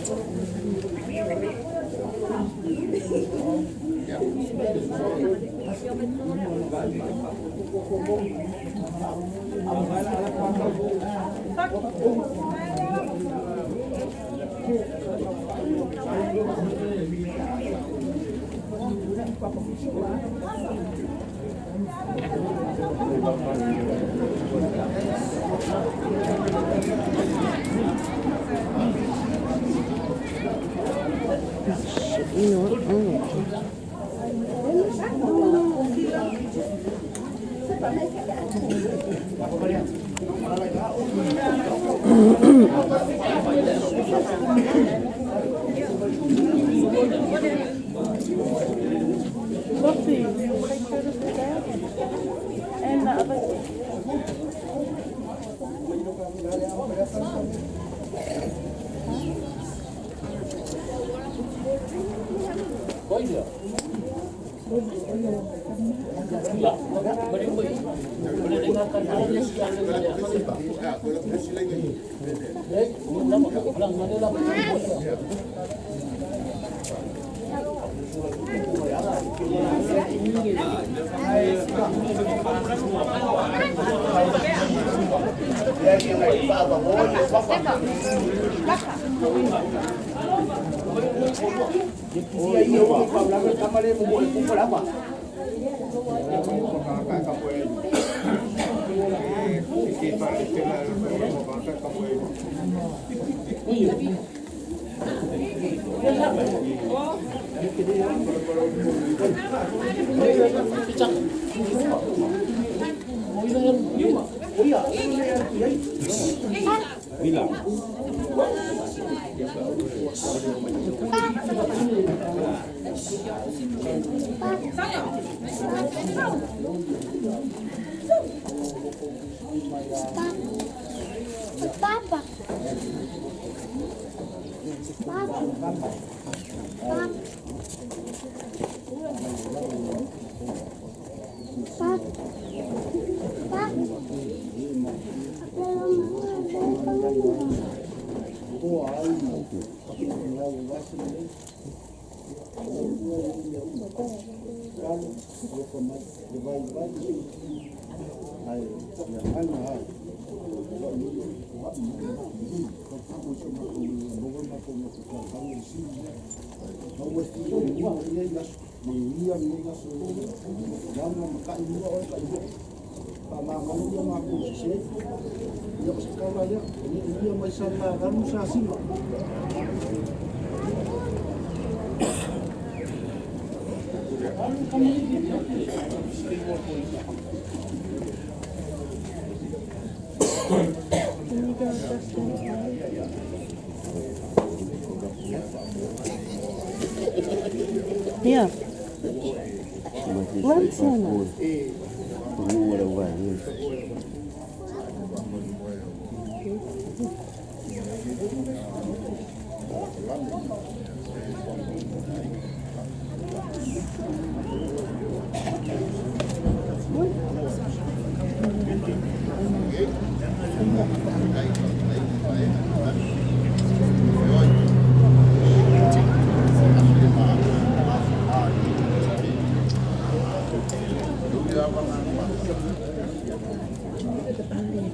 You know what? Oh. Sophie, you take photos of that? And the other. Papa. Papa. Papa. Papa. Papa. Can you go adjust that? Yeah. Lantana.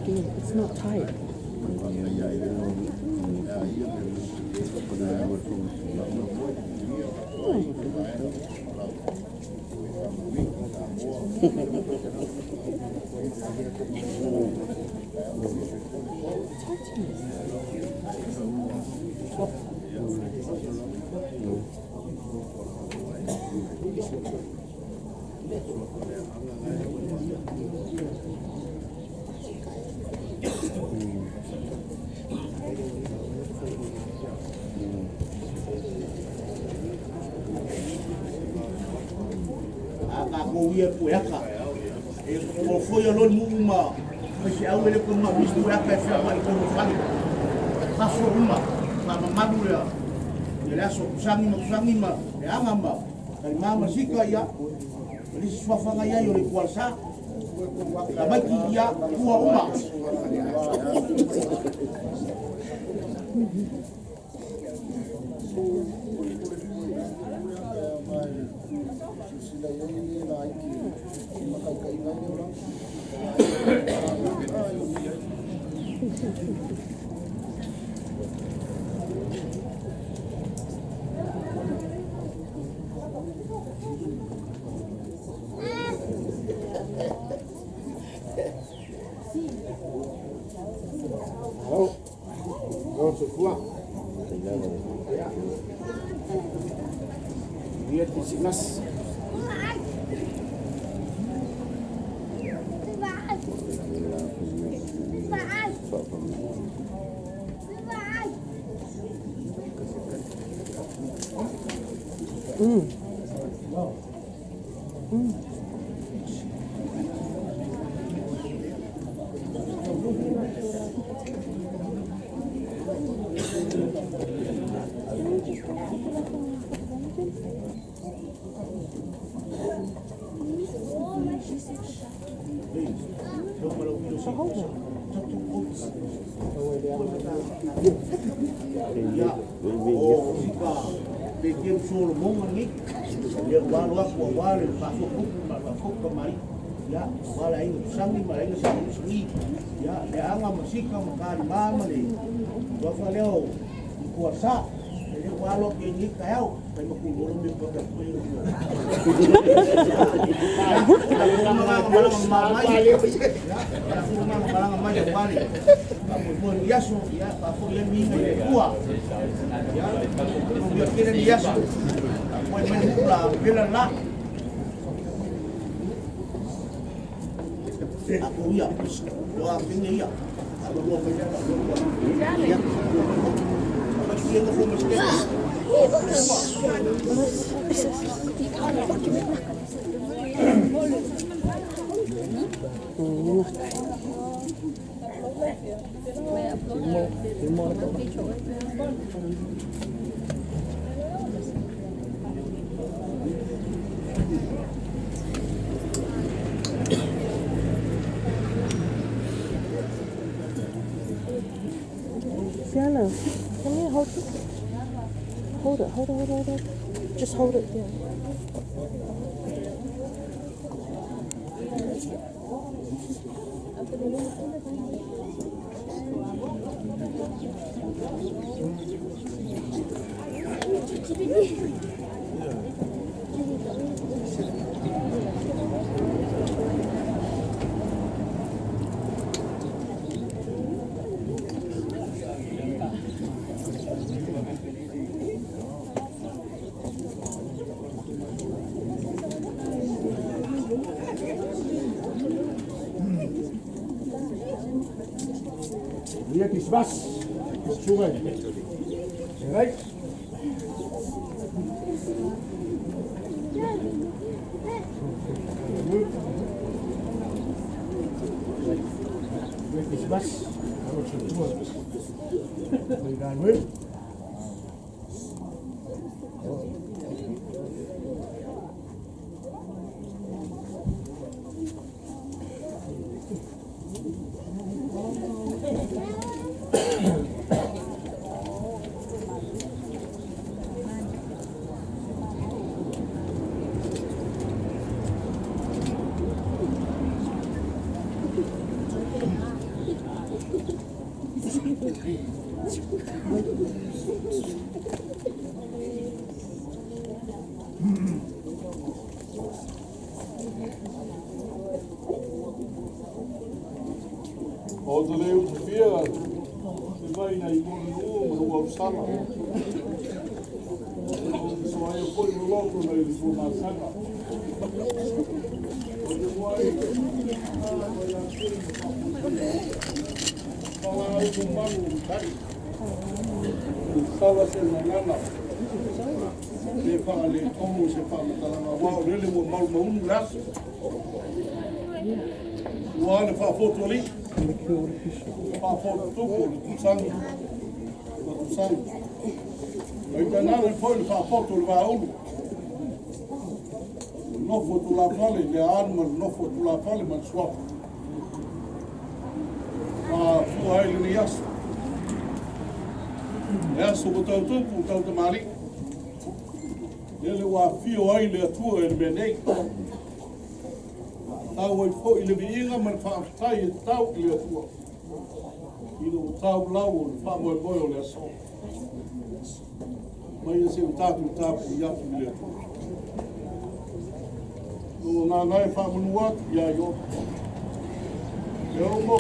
Again, it's not tight. A ka ko ia pu aka. E ko foi lo mu ma. Ma si au ele ko ma bistu aka e fia mai ko no fali. Ka fo uma. Ma ma malu le. Ia le aso kusangi ma kusangi ma e anga ma. Kali mama sika ia. Le si swafanga ia yo le kualsa. Ka mai ki ia kua uma. Ia Kirisimasi. Ia, o sika pe kem solo monga ni. Ia wa lo aku wa le fa fo kupu ma fa fo ka mari. Ia, wa la inga sangi ma la inga sangi sangi. Ia, le anga ma sika ma ka ma ma le. Wa fa leo i kua sa. Le wa lo ke ni ka au. Kai ma ku lo me pa ka pe. Sienna, come here, hold it. Hold it, hold it, hold it, hold it. Just hold it there. Ia Kirisimasi. Suga. Right. Ia Kirisimasi. Tua. O te leo te whia, te vai nei mō le o ma rua o sala. O te soa e poi o loko nei le tua māsanga. O te wai, a mai a te ma pāpui. Pala au ko maru o tari. Sawa se ngana. Te wha le tomo se wha matalanga wao lele ua mau maunu raso. Ua le wha fotu ali. Wha fotu tupu le tusangi. Le tusangi. Ai tā le foi le wha fotu le wā ulu. Nofo tu la fale, le anu ma le nofo tu la fale ma le suafa. Ma fua ai le ni aso. Le aso ko tau tupu, tau te mari. Le ua fio ai le atua e le mea nei. Tau ai foi le viiga ma le whaaftai e tau i le atua. I le tau lau o le wha moe o le aso. Mai e se o tātou tāpu i atu i le atua. No ngā ngai wha manu atu ia i o. E o mō